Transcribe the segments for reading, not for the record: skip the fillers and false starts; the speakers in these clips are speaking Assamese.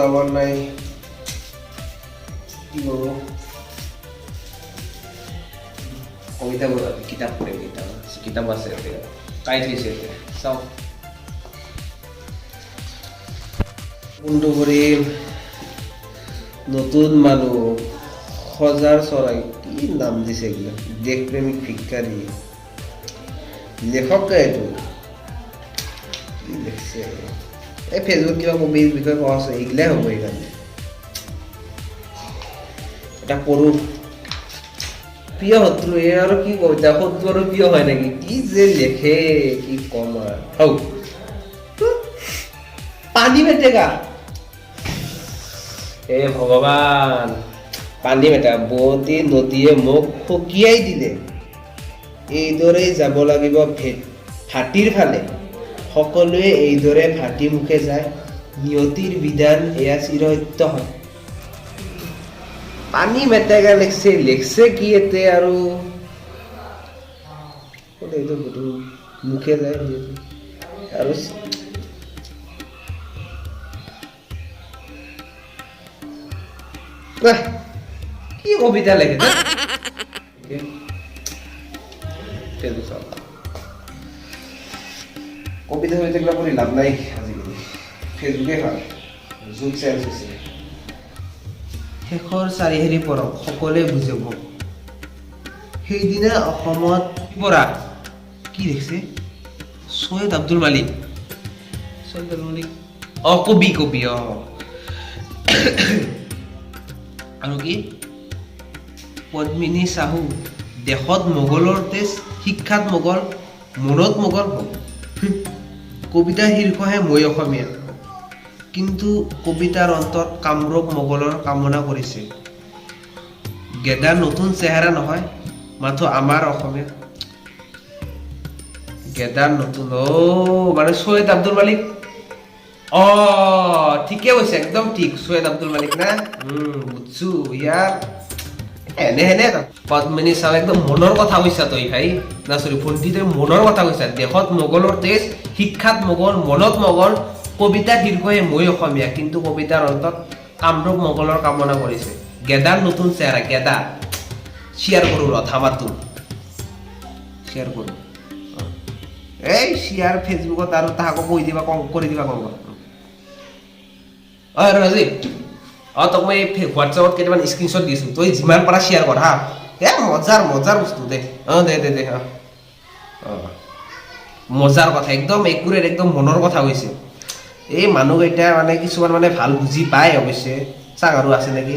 যাব নাই, কি কৰোঁ? কবিতা পঢ়ো, কিতাপ পঢ়িম। কিতাপ কিতাপ আছে ইয়াতে, কাই থৈছে ইয়াতে, চাওঁ কোনটো কৰিম। নতুন মানুহ, সজাৰ চৰাই, কি নাম দিছে এইবিলাক, দেশপ্ৰেমিক ভিক্ষাৰী, লেখকে এইটো কি লিখছে? এই ফেচবুক কিবা কবিৰ বিষয়ে কোৱা আছে, এইগিলাই হ'ব। সেইকাৰণে এটা পঢ়ো। প্ৰিয় শত্ৰু, এই আৰু কি কবিতা? শত্ৰু আৰু প্ৰিয় হয় নেকি? কি যে লেখে, কি কম আৰু। হৌ, পানী মেটেকা, হে ভগৱান, পানী মেটেকা। বোৱতী নদীয়ে মোক সকীয়াই দিলে, এইদৰেই যাব লাগিব ভাটিৰ ফালে। সকলোৱে এইদৰে ভাটি মুখে যায়, নিয়তিৰ বিধান এয়া চিৰসত্য হয়। পানী মেটেকা লিখছে, লিখছে কি এতে আৰু? ক'ত এইটো মুখে যায় আৰু। কি কবিতা লেখে? ফেচবুক চাওঁ। কবিতা চবিতা এইবিলাক পঢ়ি লাভ নাই আজিকালি, ফেচবুকে ভাল, যুগ চেঞ্জ হৈছে। শেষৰ চাৰিশাৰী পঢ়ক, সকলোৱে বুজিব। সেইদিনা অসমত পৰা কি লিখছে? চৈয়দ আব্দুল মালিক, চৈয়দ আব্দুল মালিক, অ কবি, কবি, অ। আৰু কি? পদ্মিনী চাহু, দেশত মোগলৰ তেজ, শিক্ষাত মোগল, মনত মোগল। কবিতাৰ শীৰ্ষহে মই অসমীয়া, কিন্তু কবিতাৰ অন্তত কামৰূপ মোগলৰ কামনা কৰিছে। গেদাৰ নতুন চেহেৰা নহয়, মাথো আমাৰ অসমীয়া গেদাৰ নতুন। অ' মানে চৈয়দ আব্দুল মালিক, অ ঠিকে কৈছে, একদম ঠিক। চৈয়দ আব্দুল মালিক না? বুজছো। ইয়াৰ এনে এনে পদ্মিনী চাও, একদম মনৰ কথা কৈছা তই ভাই, না চৰি ভণ্টি, তই মনৰ কথা কৈছা। দেশত মোগলৰ তেজ, শিক্ষাত মোগল, মনত মোগল, কবিতাৰ শীৰ্ষহে মই অসমীয়া, কিন্তু কবিতাৰ অন্তত কামৰূপ মোগলৰ কামনা কৰিছে। গেদাৰ নতুন চেহেৰা, গেদা। শ্বেয়াৰ কৰোঁ ৰ, থামাটো শ্বেয়াৰ কৰোঁ। এই শ্বেয়াৰ ফেচবুকত আৰু তাহাকো কৈ দিবা, কম কৰি দিবা, কম। অ ৰাজীৱ, অ তোক মই হোৱাটছএপত কেইটামান স্ক্ৰীনশ্বট দিছোঁ, তই যিমান পাৰা শ্বেয়াৰ কৰ। হা, এ মজাৰ মজাৰ বস্তু দে। অ দে দে দে। অ অ মজাৰ কথা, একদম একুৰেট, একদম মনৰ কথা কৈছে। এই মানুহকেইটা মানে কিছুমান মানে ভাল বুজি পায় অৱশ্যে। চাং আৰু আছে নেকি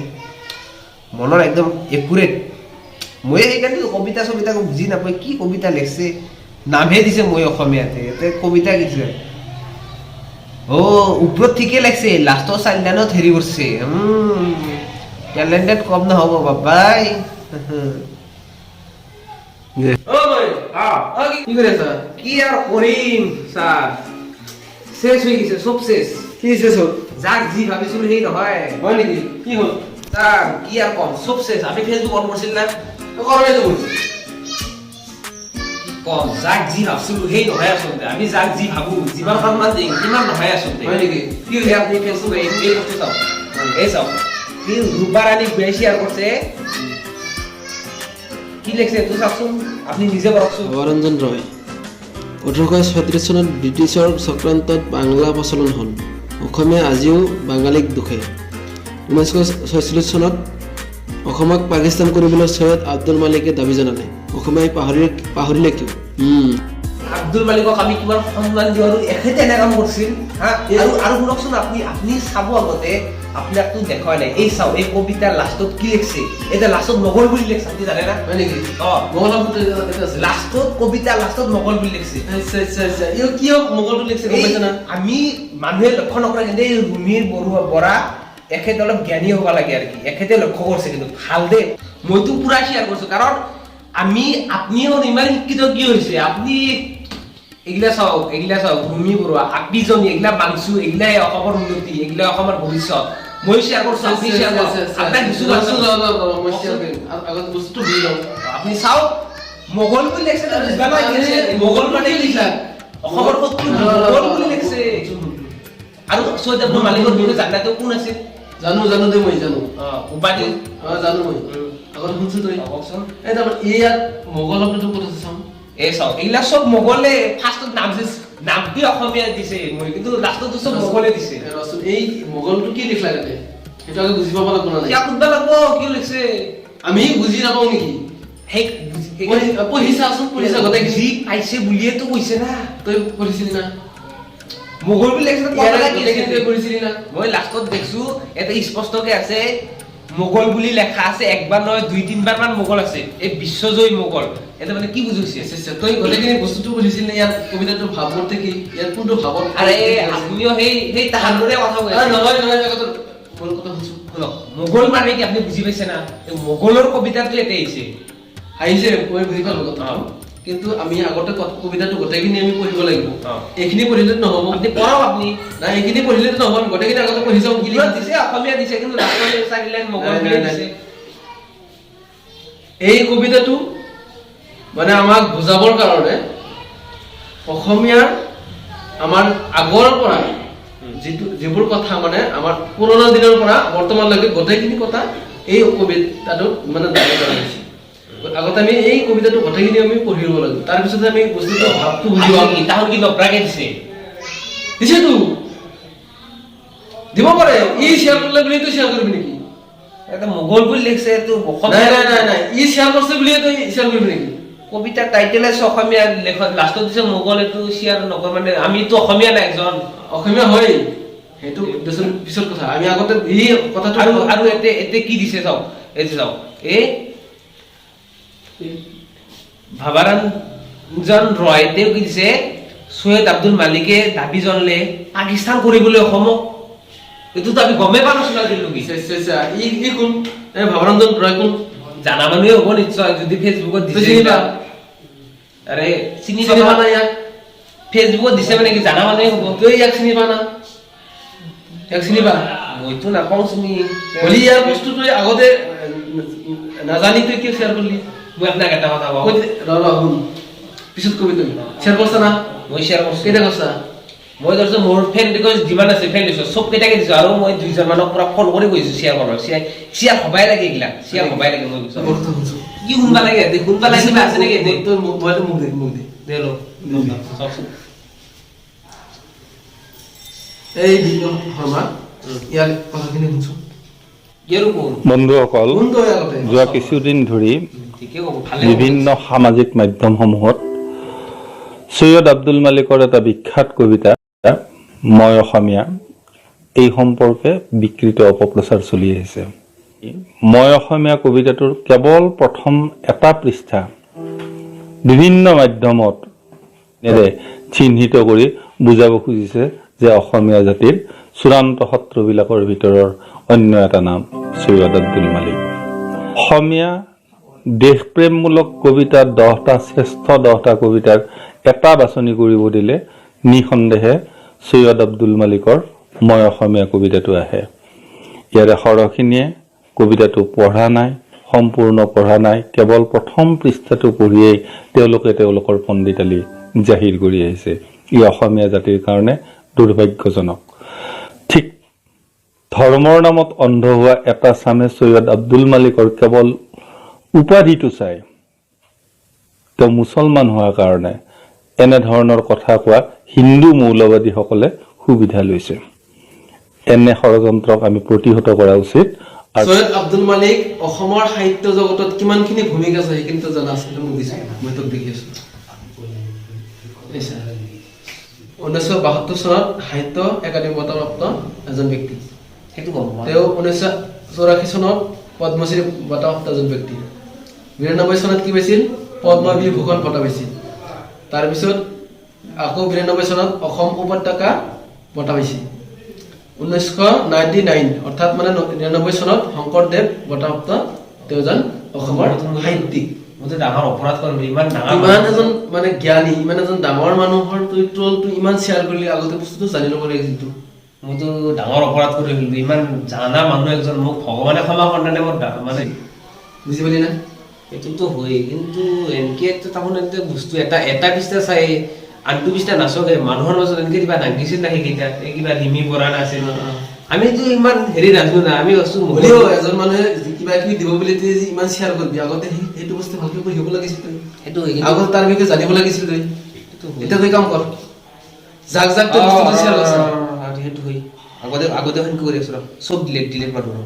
মনৰ একদম একুৰেট। মই সেইকাৰণে কবিতা চবিতা বুজি নাপায়, কি কবিতা লিখছে, নামহে দিছে মই অসমীয়াতে, ইয়াতে কবিতা দিছে। অ ওপৰত ঠিকে লাগছে, লাষ্টৰ চাৰি লাইনত হেৰি কৰিছে। টেলেণ্টেড কম নহ'ব বাবাই। অ মই অ কি কৰি আছা? কি আৰু কৰিম ছাৰ, শেষ হৈ গৈছে, চব শেষ। কি শেষ হ'ল? যাক যি ভাবিছিলো সেই নহয়। হয় নেকি? কি হ'ল? ছাৰ, কি আৰু কম, চব শেষ। আমি ফেচবুক অন কৰিছিল না? কৰাই দেখোন। কম, যাক যি ভাবছিলো সেই নহয়। আচলতে আমি যাক যি ভাবো, যিমান সন্মান দিম সিমান নহয় আচলতে। হয় নেকি? কি হৈছে? আপুনি ফেচবুক এই বস্তু চাওক, এই চাওক, কি ৰূপা ৰাণী ভূঞাই শ্বেয়াৰ কৰিছে, কি লিখছে এইটো চাওকচোন, আপুনি নিজে পঢ়কচোন। ভৱাৰঞ্জন ৰয়। 1836 চনত ব্ৰিটিছৰ চক্ৰান্তত বাংলা প্ৰচলন হ'ল। অসমীয়া আজিও বাঙালীক দোষে। 1946 চনত অসমক পাকিস্তান কৰিবলৈ চৈয়দ আব্দুল মালিকে দাবী জনালে। অসমীয়াই পাহৰিলে কিয়? আব্দুল মালিকক আমি কিমান সন্মান দিওঁ আৰু এখেতে এনে কাম কৰিছিল। হা, আৰু আৰু শুনকচোন, আপুনি আপুনি চাব, আগতে আপোনাকতো দেখুৱাই নাই। এই চাওক, এই কবিতাৰ লাষ্টত কি লিখছে? এতিয়া লাষ্টত মোগল বুলি লিখছে, আপুনি জানে না? হয় নেকি? অ। মোগল শব্দটো এটা আছে। লাষ্টত, কবিতাৰ লাষ্টত মোগল বুলি লিখছে। আচ্ছা আচ্ছা আচ্ছা, এই কিয় মোগলটো লিখছে গম এই পাইছা না? আমি মানুহে লক্ষ্য নকৰে, কিন্তু এই ৰুমিৰ বৰুৱা বৰা এখেতে অলপ জ্ঞানী হ'ব লাগে আৰু কি, এখেতে লক্ষ্য কৰিছে। কিন্তু ভাল দেই, মইতো পুৰা শ্বেয়াৰ কৰিছো, কাৰণ আমি আপুনিও ইমান শিক্ষিত কি হৈছে আপুনি? এইগিলা চাওক, এইগিলা চাওক, ৰুমি বৰুৱা, আপিজনী, এইগিলা মানছো, এইগিলাই অসমৰ উন্নতি, এইগিলা অসমৰ ভৱিষ্যত। মই শ্বেয়াৰ কৰিছো, আপুনি শ্বেয়াৰ কৰক। আপোনাক দিছো। মই শ্বেয়াৰ কৰিম, আগত বস্তুটো বুজি লওঁ। আপুনি চাওক, মোগল বুলি লিখছে, তই বুজিবা নাই কি আছে। মোগল মানে কি? অসমৰ শত্ৰু মোগল বুলি লিখছে। আৰু চৈয়দ আব্দুল মালিকৰ বিষয়ে জানা তেওঁ কোন আছিল? জানো জানো দে, মই জানো। অ, উপাধি। অ, জানো মই। আগতে শুনছো তই। অ, কওকচোন। এই তাৰমানে এই ইয়াত মোগল শব্দটো ক'ত আছে চাম। এই চাওক, এইগিলা চব মোগলে ফাৰ্ষ্টত নাম দিছে, নামটো অসমীয়া দিছে মই, কিন্তু লাষ্টতো চব মোগলে দিছে। এই ৰচোন, এই মোগলটো কি লিখলা তাতে, সেইটো আগে বুজি পাব লাগিব না নাই? কিয় সুধবা লাগব কিয় লিখছে? আমি বুজি নাপাওঁ নেকি? সেই পঢ়ি চাচোন, পঢ়ি চা গোটেই। বুজি পাইছে বুলিয়েতো কৈছে না। তই পঢ়িছিলি না? মোগল বুলি লিখছে। ইয়াৰে পঢ়া কি গোটেইখিনি তই পঢ়িছিলি না? মই লাষ্টত দেখছো এটা স্পষ্টকে আছে, মোগল বুলি লেখা আছে, একবাৰ নহয় দুই তিনবাৰ মান মোগল আছে। এই বিশ্বজয়ী মোগল, এটা মানে কি বুজাইছে? আচ্ছা, আচ্ছা, তই গোটেইখিনি বস্তুটো পঢ়িছিলি নে? ইয়াত কবিতাটোৰ ভাৱমূৰ্তি কি, ইয়াত কোনটো ভাৱত? আৰে আপুনিও সেই সেই তাহাৰ দৰে কথা কৈ আছে। নহয় নহয়, আগতে মোৰ কথা শুনছো। শুনক, মোগল মানে কি আপুনি বুজি পাইছে না? এই মোগলৰ কবিতাটো ইয়াতে আহিছে। আহিছে, মই বুজি পালো কথাটো। কিন্তু আমি আগতে কবিতাটো গোটেইখিনি আমি পঢ়িব লাগিব। এইখিনি পঢ়িলে নহ'ব। আপুনি পঢ়ক আপুনি। নাই, এইখিনি পঢ়িলে নহ'ব, আমি গোটেইখিনি আগতে পঢ়ি চাওঁ কি লিখা ওপৰত দিছে, অসমীয়া দিছে, কিন্তু লাষ্টত চাৰি লাইন মোগল নাই, বুলি নাই, নাই। দিছে। এই কবিতাটো মানে আমাক বুজাবৰ কাৰণে অসমীয়াৰ আমাৰ আগৰ পৰা যিবোৰ কথা, মানে আমাৰ পুৰণা দিনৰ পৰা বৰ্তমানলৈকে গোটেইখিনি কথা এই কবিতাটোত মানে দাঙি ধৰা হৈছে। আগতে আমি এই কবিতাটো গোটেইখিনি আমি পঢ়িব লাগিব, তাৰপিছতে আমি বস্তুটো ভাৱটো বুজি পাম। তাহোন কি নপৰাকে দিছে? দিছেতো, দিব পাৰে। ই শ্বেয়াৰ কৰিলে বুলিয়ে তই শ্বেয়াৰ কৰিবি নেকি? এটা মোগল বুলি লিখছে এইটো নাই নাই নাই নাই, ই শ্বেয়াৰ কৰিছে বুলিয়ে তই শ্বেয়াৰ কৰিবি নেকি? কবিতাৰ টাইটেল আছে অসমীয়া, লেখত লাষ্টত দিছে মোগল, এইটো শ্বেয়াৰ নকৰ মানে আমিতো অসমীয়া নাই এজন। অসমীয়া হয় সেইটো দেচোন পিছত কথা, আমি আগতে এই কথাটো আৰু আৰু এতে এতে কি দিছে চাওক, এই যে চাওক, এই ভাবাৰঞ্জন ৰয় তেওঁ কি দিছে, চৈয়দ আব্দুল মালিকে দাবী জনালে পাকিস্তান কৰিবলৈ অসমক। এইটোতো আমি গমেই পোৱা নাছিলো আজিলৈকে। আচ্ছা, আচ্ছা, আচ্ছা। ই কোন? এই ভাৱৰঞ্জন ৰয় কোন? জানা মানুহে হ'ব নিশ্চয়, যদি ফেচবুকত তই দিছে। চিনি পা? আৰে চিনি চিনি পা পাবা না ইয়াক? ফেচবুকত দিছে মানে কি জানা মানুহে হ'ব। তই ইয়াক চিনি পা না? ইয়াক চিনি পা? মইতো নাপাওঁ চিনি। হলি ইয়াৰ বস্তু তই আগতে নাজানি তই কিয় শ্বেয়াৰ কৰিলি? মই আপোনাক এটা কথা কওঁ। কৈ দে, ৰ ৰ শুন, পিছত কবি। তুমি শ্বেয়াৰ কৰছা না? মই শ্বেয়াৰ কৰিছো। কেইটা কৰছা? মই ধৰছো মোৰ ফ্ৰেণ্ড ৰিকুৱেষ্ট যিমান আছে ফ্ৰেণ্ড দিছো, চব কেইটাকে দিছো, আৰু মই দুইজন মানক পুৰা ফোন কৰি কৈছো শ্বেয়াৰ কৰক, শ্বেয়াৰ হবাই লাগে, এইগিলা শ্বেয়াৰ হবাই লাগে। মই কৈছো। মোৰ কথা শুনছো। কি শুনবা লাগে ইয়াতে? শুনবা লাগে কিবা আছে নেকি ইয়াতে? তই মোবাইলটো মোক দে, মোক দে। দে ল। চাওকচোন। এই বিষ্ণু শৰ্মা, ইয়াৰ কথাখিনি শুনছো। ইয়াৰো কোন? বন্ধুসকল, শুন তই আগতে। যোৱা কিছুদিন ধৰি ঠিকে ক'ব, ভালে। বিভিন্ন সামাজিক মাধ্যমসমূহত চৈয়দ আব্দুল মালিকৰ এটা বিখ্যাত কবিতা মই অসমীয়া এই সম্পৰ্কে বিকৃত অপপ্ৰচাৰ চলি আহিছে। মই অসমীয়া কবিতাটোৰ কেৱল প্ৰথম এটা পৃষ্ঠা বিভিন্ন মাধ্যমত এৰে চিহ্নিত কৰি বুজাব খুজিছে যে অসমীয়া জাতিৰ চূড়ান্ত শত্ৰুবিলাকৰ ভিতৰৰ অন্য এটা নাম চৈয়দ আব্দুল মালিক। অসমীয়া দেশপ্ৰেমমূলক কবিতা 10টা, শ্ৰেষ্ঠ 10টা কবিতাৰ এটা বাছনি কৰিব দিলে নিঃসন্দেহে চৈয়দ আব্দুল মালিকৰ মই অসমীয়া কবিতাটো আহে। ইয়াৰে সৰহখিনিয়ে কবিতাটো পঢ়া নাই, সম্পূৰ্ণ পঢ়া নাই, কেৱল প্ৰথম পৃষ্ঠাটো পঢ়িয়েই তেওঁলোকে তেওঁলোকৰ পণ্ডিতালি জাহিৰ কৰি আহিছে। ই অসমীয়া জাতিৰ কাৰণে দুৰ্ভাগ্যজনক। ঠিক ধৰ্মৰ নামত অন্ধ হোৱা এটা চামে চৈয়দ আব্দুল মালিকৰ কেৱল উপাধিটো চাই তেওঁ মুছলমান হোৱাৰ কাৰণে এনেধৰণৰ কথা কোৱা হিন্দু মৌলবাদীসকলে সুবিধা লৈছে। এনে ষড়যন্ত্ৰক আমি প্ৰতিহত কৰা উচিত আৰু চৈয়দ আব্দুল মালিক অসমৰ সাহিত্য জগতত কিমানখিনি ভূমিকা আছে সেইখিনি তই জানা আছে? মোক দিছে, মই তোক দেখি আছো। 1972 চনত সাহিত্য একাডেমি বঁটাপ্ৰাপ্ত এজন ব্যক্তি। সেইটো গম পোৱা। তেওঁ 1984 চনত পদ্মশ্ৰী বঁটাপ্ৰাপ্ত এজন ব্যক্তি। 92 চনত কি পাইছিল? পদ্মবিভূষণ বঁটা পাইছিল। তাৰপিছত আকৌ 92 চনত অসম উপত্যকা বঁটা পাইছিল। 1999 অৰ্থাৎ মানে 99 চনত শংকৰদেৱ বঁটাপ্ৰাপ্ত তেওঁ এজন অসমৰ সাহিত্যিক। মইতো ডাঙৰ অপৰাধ কৰিম, ইমান ডাঙৰ ইমান এজন মানে জ্ঞানী, ইমান এজন ডাঙৰ মানুহৰ তই ট্ৰলটো ইমান শ্বেয়াৰ কৰিলি, আগতে বস্তুটো জানি ল'ব লাগিছিল তো। মইতো ডাঙৰ অপৰাধ কৰি ফেলিলো। ইমান জানা মানুহ এজন, মোক ভগৱানে ক্ষমা কৰে মোৰ মানে বুজি পালি না? এইটোতো হয়, কিন্তু এনকে তাৰমানে বস্তু এটা এটা পৃষ্ঠা চাই আনটো বিছনা নাচকে মানুহৰ মাজত এনেকে কিবা দাঙিছিল না সেইকেইটা, এই কিবা লিমি বৰা নাছিল। আমিতো ইমান হেৰি নাজানো না, আমি ভাবছো হ'লেও এজন মানুহে কিবা কিবি দিব বুলি তুই যে ইমান শ্বেয়াৰ কৰিবি, আগতে সেইটো বস্তু ভালকে পঢ়িব লাগিছিল তই। সেইটো হয় কিন্তু। আগতে তাৰ বিষয়ে জানিব লাগিছিল তই। সেইটো হয়। এতিয়া তই কাম কৰ, যাক যাক তই বস্তুটো শ্বেয়াৰ কৰিছ। সেইটো হয়, আগতে আগতে সেনকে কৰি আছো ৰ, চব ডিলিট ডিলিট মাৰো ৰ।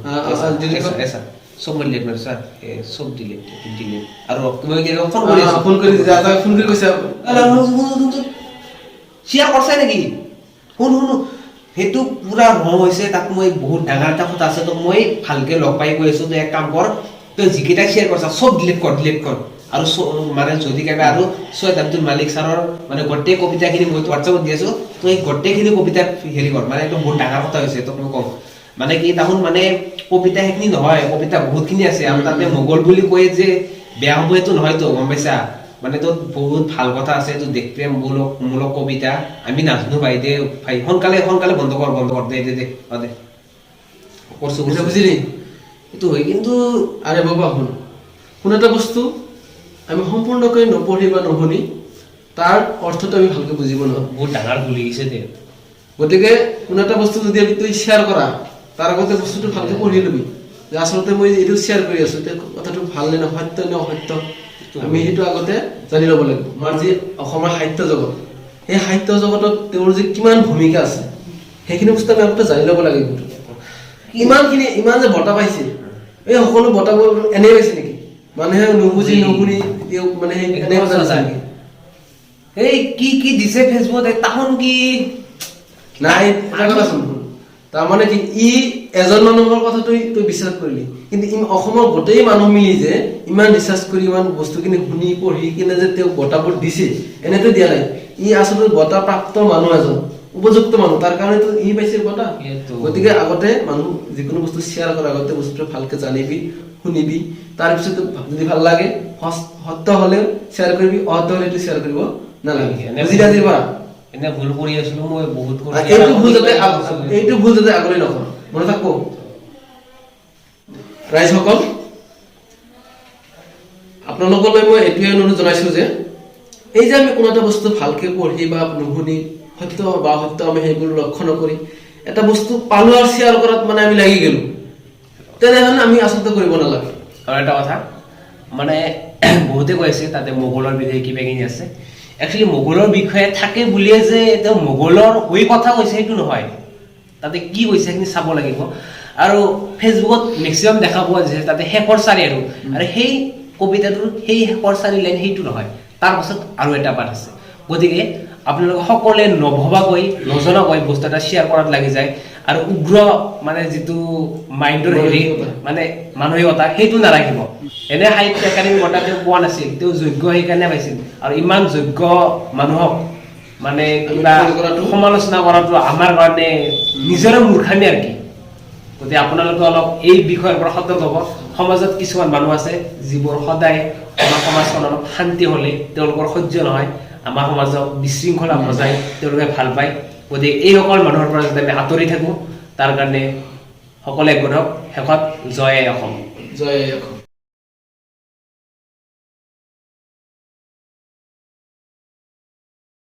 delete কৰ। এছা চব মই ডিলিট মাৰো, চা, এ চব ডিলিট ডিলিট। আৰু মই কি ফোন কৰি আছো। ফোন কৰি যা, যাক ফোন কৰি কৈছে। শ্বেয়াৰ কৰছাই নেকি? শুন শুন, সেইটো পুৰা ৰং হৈছে। তাক মই বহুত ডাঙৰ এটা কথা আছে, তোক মই ভালকে লগ পাই কৈ আছো। তই এক কাম কৰ, তই যিকেইটা শ্বেয়াৰ কৰছা চব ডিলিট কৰ, ডিলিট কৰ। আৰু মানে যদি কাইবা আৰু চৈয়দ আব্দুল মালিক ছাৰৰ মানে গোটেই কবিতাখিনি মই হোৱাটছএপত দি আছো, তই গোটেইখিনি কবিতা হেৰি কৰ। মানে এইটো বহুত ডাঙৰ কথা হৈছে, তোক মই কম। মানে কি তাহোন মানে কবিতা সেইখিনি নহয়, কবিতা বহুতখিনি আছে। আৰু তাতে মোগল বুলি কয় যে বেয়া হ'ব সেইটো নহয়তো, গম পাইছা? মানে তোৰ বহুত ভাল কথা আছে, তোৰ দেশপ্ৰেম মূলক কবিতা। আমি নাজানো ভাই, দে ভাই, সোনকালে সোনকালে বন্ধ কৰ, বন্ধ কৰ, দে দে দে, অ দে, কৰছো এতিয়া কৰছো। বুজিলি? সেইটো হয় কিন্তু। আৰে বাবা শুন, কোনো এটা বস্তু আমি সম্পূৰ্ণকৈ নপঢ়ি বা নুশুনি তাৰ অৰ্থটো আমি ভালকে বুজিব নোৱাৰো। বহুত ডাঙৰ ভুল হৈ গৈছে দে। গতিকে কোনো এটা বস্তু যদি আমি তুই শ্বেয়াৰ কৰা, তাৰ আগতে বস্তুটো ভালকে পঢ়ি ল'বি যে আচলতে মই এইটো শ্বেয়াৰ কৰি আছো, এতিয়া কথাটো ভাল নে নহয়, সত্য নে অসত্য, আমি সেইটো আগতে জানি ল'ব লাগিব। আমাৰ যি অসমৰ সাহিত্য জগত, সেই সাহিত্য জগতত তেওঁৰ যে কিমান ভূমিকা আছে, সেইখিনি বস্তু আমি আগতে জানি ল'ব লাগিব। কিন্তু ইমানখিনি ইমান যে বঁটা পাইছে, এই সকলো বঁটাবোৰ এনেই পাইছে নেকি? মানুহে নুবুজি নুশুনি তেওঁক মানে সেই একদম এনেই বঁটা দিছে সঁচা। নেকি? এই কি কি দিছে ফেচবুকত, এই তাহোন কি নাই, এটা কথা শুন, তাৰমানে কি ই এজন মানুহৰ কথা তই বিশ্বাস কৰিলি, কিন্তু অসমৰ গোটেই মানুহ মিলি যে ইমান ৰিচাৰ্চ কৰি ইমান বস্তুখিনি শুনি পঢ়ি কিনে যে তেওঁক বঁটাবোৰ দিছে, এনেতো দিয়া নাই। ই আচলতে বঁটা প্ৰাপ্ত মানুহ এজন, উপযুক্ত মানুহ, তাৰ কাৰণেতো ই পাইছে বঁটা। সেইটো। গতিকে আগতে মানুহ যিকোনো বস্তু শ্বেয়াৰ কৰাৰ আগতে বস্তুটো ভালকে জানিবি, শুনিবি, তাৰপিছত যদি ভাল লাগে সত্য হ'লেও শ্বেয়াৰ কৰিবি, অসত্য হ'লে এইটো শ্বেয়াৰ কৰিব নালাগে। বুজিলি আজিৰ পৰা? এনে ভুল কৰি আছিলো মই বহুত কৰি। এইটো ভুল যাতে আগলৈ নকৰ, মনত থাকব। ৰাইজসকল, আপোনালোকলৈ মই এইটোৱে অনুৰোধ জনাইছো যে এই যে আমি কোনো এটা বস্তু ভালকে পঢ়ি বা নুশুনি সত্য বা অসত্য আমি সেইবোৰ লক্ষ্য নকৰি এটা বস্তু পালো আৰু শ্বেয়াৰ কৰাত মানে আমি লাগি গ'লো, তেনেহ'লে আমি আচলতে কৰিব নালাগে। আৰু এটা কথা, মানে বহুতে কৈ আছে তাতে মোগলৰ বিষয়ে কিবা কিবি আছে। একচুৱেলি মোগলৰ বিষয়ে থাকে বুলিয়ে যে তেওঁ মোগলৰ হৈ কথা কৈছে সেইটো নহয়, তাতে কি কৈছে সেইখিনি চাব লাগিব। আৰু ফেচবুকত মেক্সিমাম দেখা পোৱা যায় তাতে শেষৰ চাৰি আৰু আৰু সেই কবিতাটোৰ সেই শেষৰ চাৰি লাইন সেইটো নহয়, তাৰ পাছত আৰু এটা পাঠ আছে। গতিকে আপোনালোকে সকলোৱে নভবাকৈ নজনাকৈ বস্তু এটা শ্বেয়াৰ কৰাত লাগি যায় আৰু উগ্ৰ মানে যিটো মাইণ্ডৰ হেৰি মানে মানসিকতা সেইটো নাৰাখিব। এনে সাহিত্য একাডেমি বঁটা তেওঁ পোৱা নাছিল, তেওঁ যোগ্য সেইকাৰণে পাইছিল। আৰু ইমান যোগ্য মানুহক মানে কিবা সমালোচনা কৰাটো আমাৰ কাৰণে নিজৰে মূৰ্খামি আৰু কি। গতিকে আপোনালোকে অলপ এই বিষয়ৰ পৰা সতৰ্ক হ'ব। সমাজত কিছুমান মানুহ আছে যিবোৰ সদায় আমাৰ সমাজখন অলপ শান্তি হ'লে তেওঁলোকৰ সহ্য নহয়, আমাৰ সমাজক বিশৃংখলা বজাই তেওঁলোকে ভাল পায়। গতিকে এইসকল মানুহৰ পৰা যাতে আমি আঁতৰি থাকোঁ তাৰ কাৰণে সকলোৱে একগোট হওক। শেষত জয় আই অসম। জয় আই অসম।